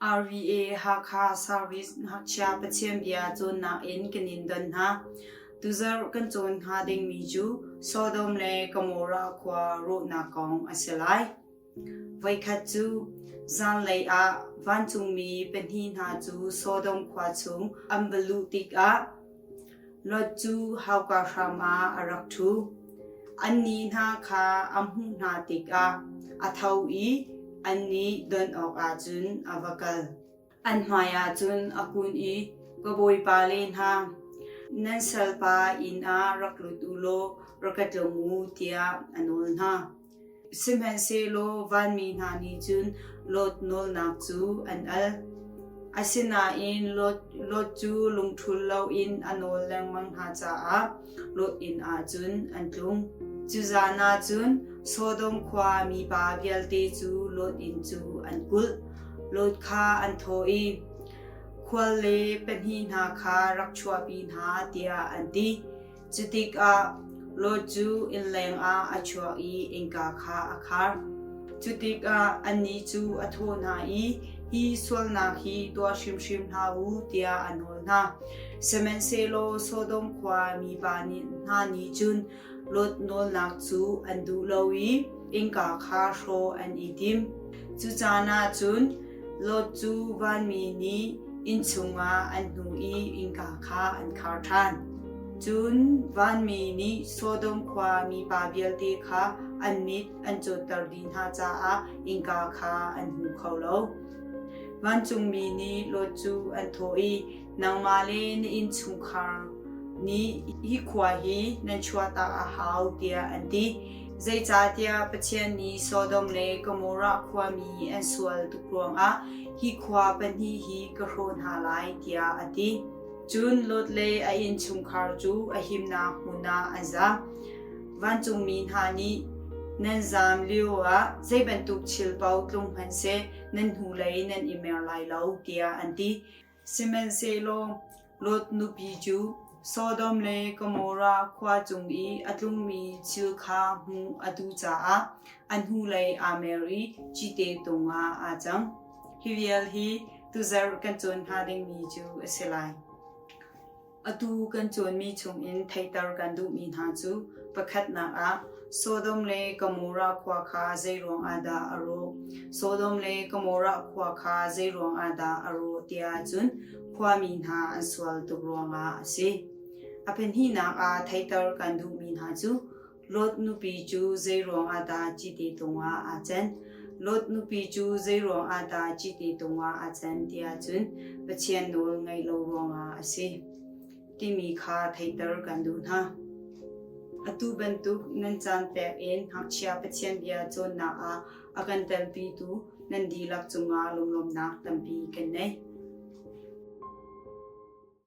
RVA Hakha Service Ngakchia Pathian Bia cawnnak in kan in don hna. Tuzarh kan cawn hnga dingmi cu Sodom le Gomorrah khua rawhnak kong a si lai. Voikhat cu zanlei ah vancungmi pahnih hna cu Sodom khua chung an va luh tikah Lot cu hauka hram ah a rak ṭhu. Annih hna kha a hmuh hna tikah a tho i annih don awkah cun a va kal. An hmaiah cun a kun i, Ka bawipa le hna, nan salpa inn ah rak lut u law rak ka tlung u, tiah a nawl hna. Sihmanhsehlaw vanmi hna nih cun Lot nawlnak cu an al. Asinain Lot, Lot cu lungṭhul loin a nawl lengmang hna caah Lot inn ah cun an tlung. Cu zan ah cun Sodom khua mipa vialte cu Lot inn cu an kulh. Lot kha an thawh i, Khual le pahnih hna kha rak chuahpi hna, tiah an ti. Cutikah Lot cu innleng ah a chuak i innka kha a khar. Cutikah annih cu a thawh hna i, Hi sualnak hi tuah hrimhrim hlah u, tiah a nawl hna. Sihmanhsehlaw Sodom khua mipa hna nih cun Lot nawlnak cu an duh lo i innka kha hrawh an i tim. Cu caan ah cun Lot cu vanmi nih inn chungah an hnuh i innka kha an khar ṭhan. Cun vanmi nih Sodom khua mipa vialte kha an mit an cawtter dih hna caah innka kha an hmu kho lo. Vancungmi nih Lot cu an thawh i, Nangmah le na innchungkhar nih hi khua hi nan chuahtak a hau, tiah an ti. Zeicahtiah Pathian nih Sodom le Gomorrah khuami an sual tuk ruangah hi khua pahnih hi ka hrawh hna lai tiah a ti. Cun Lot le a innchungkhar cu a himnak hmun ah an zaam. Vancungmi hna nih nan zaam lioah zei bantuk thil paoh tlung hmanhseh nan hnulei nan i mer lai lo tiah an ti. Sihmanhsehlaw Lot nupi cu Sodom le Gomorrah khua cung i a tlungmi thil kha hmuh a duh caah a hnulei aa mer i cite tung ah aa cang. Hi vial hi tuzarh kan cawn hnga dingmi cu a si lai. Atu kan cawnmi chungin theihter kan duhmi hna cu pakhatnak ah Sodom le Gomorrah khua kha zeiruang ah dah a rawh? Sodom le Gomorrah khua kha zeiruang ah dah a rawh tiah cun khuami hna an sual tuk ruangah a si. A pahnihnak ah theihter kan duhmi hna cu Lot nupi cu zeiruang ah dah cite tung ah aa can? Lot nupi cu zeiruang ah dah cite tung ah aa can tiah cun Pathian nawl ngaih lo ruangah a si timi kha theihter kan duh hna. Atu bantuk nan caan pek in ngakchia Pathian bia cawnnak ah a kan telpitu nan dihlak cungah lunglawmhnak tampi kan nei.